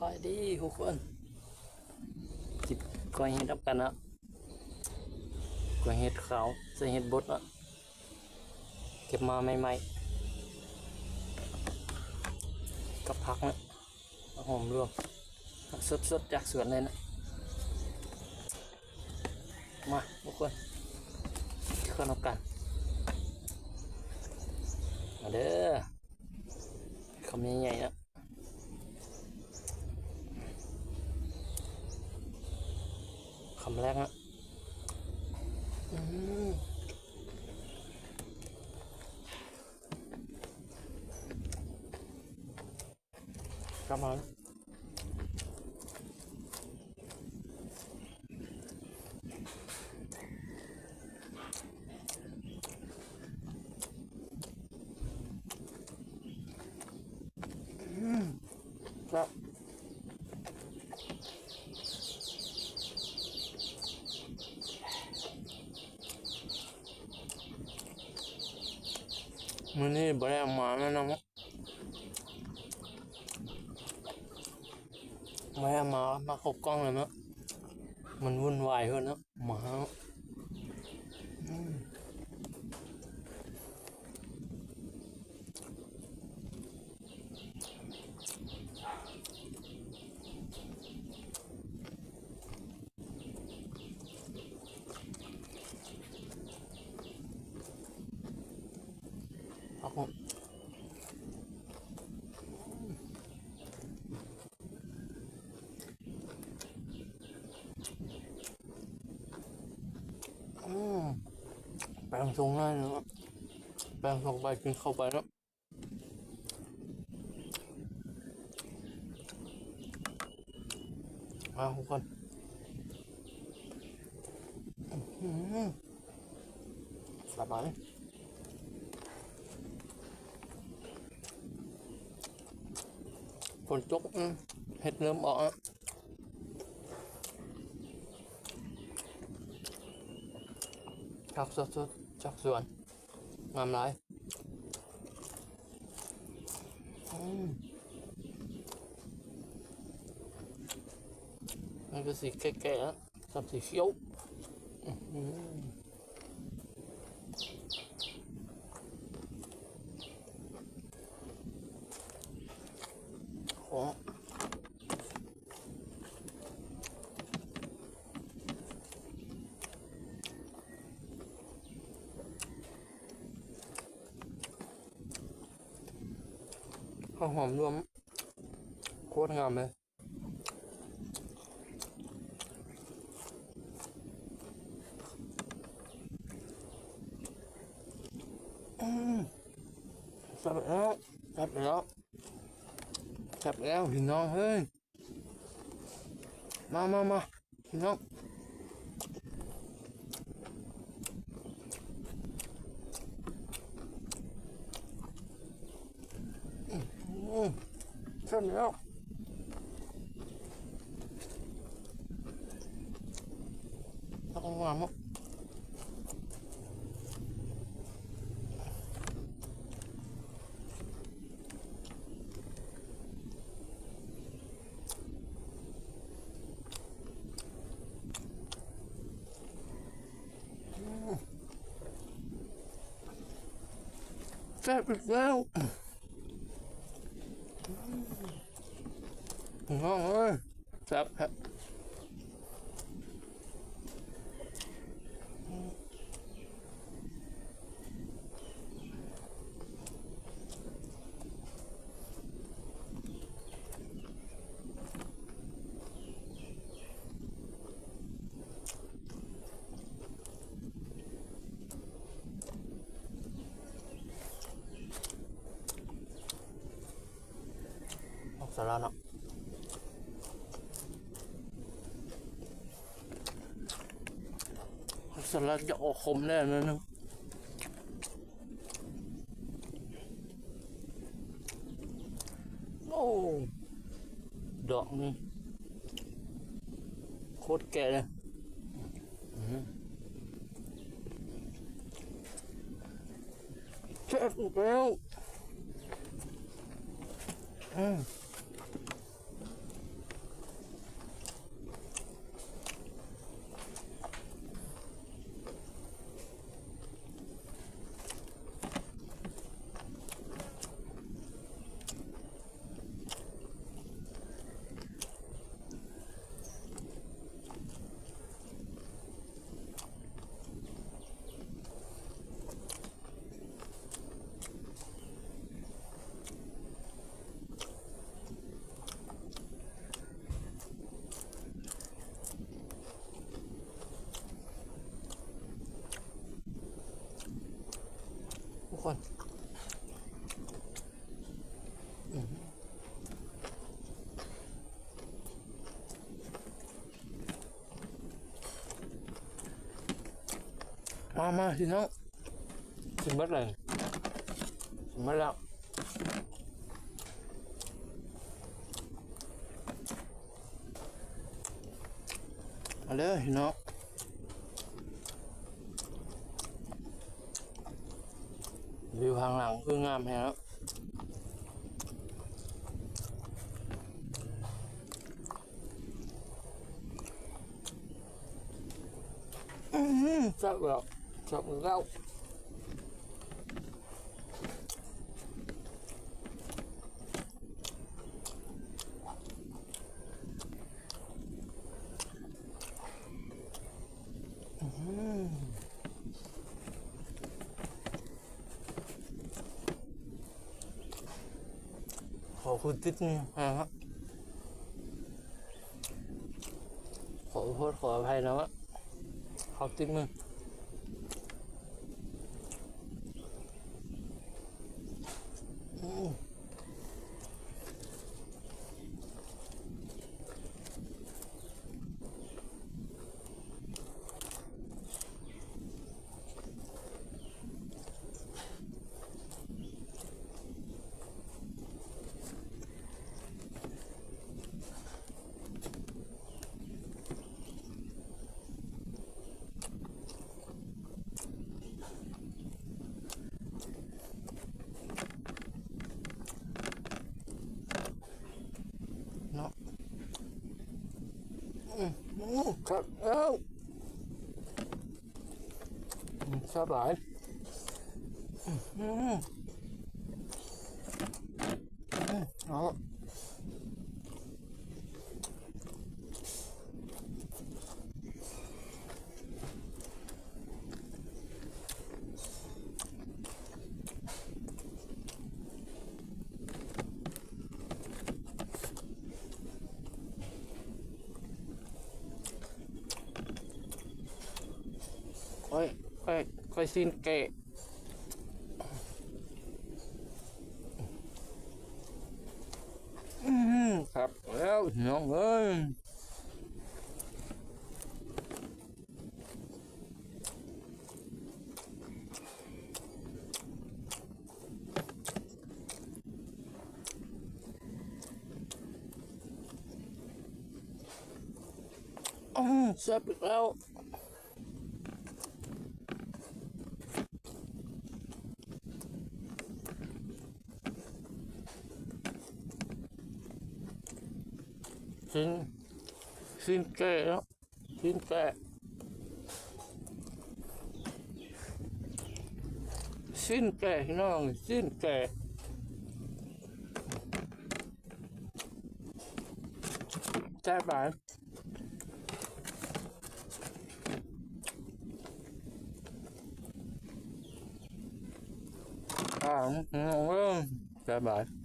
ບາຍດີທຸກຄົນ ຊິກ້ອຍເຫັດນຳກັນເນາະ ກ້ອຍເຫັດຂາວໃສ່ເຫັດບົດເນາະ ເກັບມາໃໝ່ໆ ກັບຜັກເນາະ ຫອມລວມ ຜັກສົດໆ ຈາກສວນເລີຍເນາະ. ມາທຸກຄົນ ກິນເຂົ້ານຳກັນ ມາເດີ ຄຳໃຫຍ່ໆ ເນາະ ຄຳແລກເນາະ ອືມ ກັບມາ ອືມ ແຊບ ມື້ນີ້ບໍ່ໄດ້ເອົາມາແມ່ນຫຍັງ ແມ່ມາ ມາເຂົ້າກ້ອງແລ້ວເນາະ ມັນວຸ່ນວາຍເພິ່ນເນາະ ໝາເນາະ ອືມ ອືມ ແປງຊົງງ່າຍເນາະ ແປງຊົງໄປ ກິນເຂົ້າໄປເນາະ. ມາທຸກຄົນ ອືມ ສະບາຍ ຝົນຕົກ ອືມ ເຫັດເລີ່ມອອກແລ້ວ ຜັກສົດໆ ຈາກສວນ. ງາມຫຼາຍ ອືມ ມັນກໍສີແກ່ໆ ແລ້ວ ສ່ຳສີຂຽວ ອືມ ໂອ້. ເຂົ້າຫອມລວມ ໂຄດງາມເລີຍ ອືມ ແຊບແລ້ວ ແຊບແລ້ວ ແຊບແລ້ວ ພີ່ນ້ອງເອີຍ. ມາ ມາ ມາ ພີ່ນ້ອງ ອືມ ແຊບແລ້ວ ຜັກຫອມເນາະ. ແຊບອີກແລ້ວ ພີ່ນ້ອງເອີຍ. ແຊບແທ້ ຜັກສະຫຼັດເນາະ ຜັກສະຫຼັດຈະອອກຂົມແດ່ໜ້ອຍໜຶ່ງ ໂອ້ ດອກນີ້ໂຄດແກ່ເລີຍ ອືມ. ແຊບອີກແລ້ວ ອືມ ອືມ ມາ ມາ ພີ່ນ້ອງ ຊິເບິດແລ້ວ ຊິເບິດແລ້ວ ມາເດີພີ່ນ້ອງ. ວິວທາງຫຼັງຄືງາມແຮງເນາະ. ອືມ ແຊບແລ້ວ ແຊບແລ້ວ. ອືມ ຂໍໂທດຕິດມືແຮງເນາະ ຂໍໂທດຂໍອະໄພນຳເນາະ ຂໍຕິດມື. ອືມ ເນາະ ອືມ ຄັກແລ້ວ ອືມ ແຊບຫຼາຍ ອືມ ເອົາ ຂ້ອຍ ຂ້ອຍ ຂ້ອຍຊີ້ນແກະ ອືມ ຄັກແລ້ວພີ່ນ້ອງເອີຍ. ອືມ ແຊບອີກແລ້ວ ຊີ້ນ ຊີ້ນແກະເນາະ. ຊີ້ນແກະ ຊີ້ນແກະພີ່ນ້ອງ ຊີ້ນແກະ ແຊບຫຼາຍ ອ່າ ພີ່ນ້ອງເອີຍ ແຊບຫຼາຍ.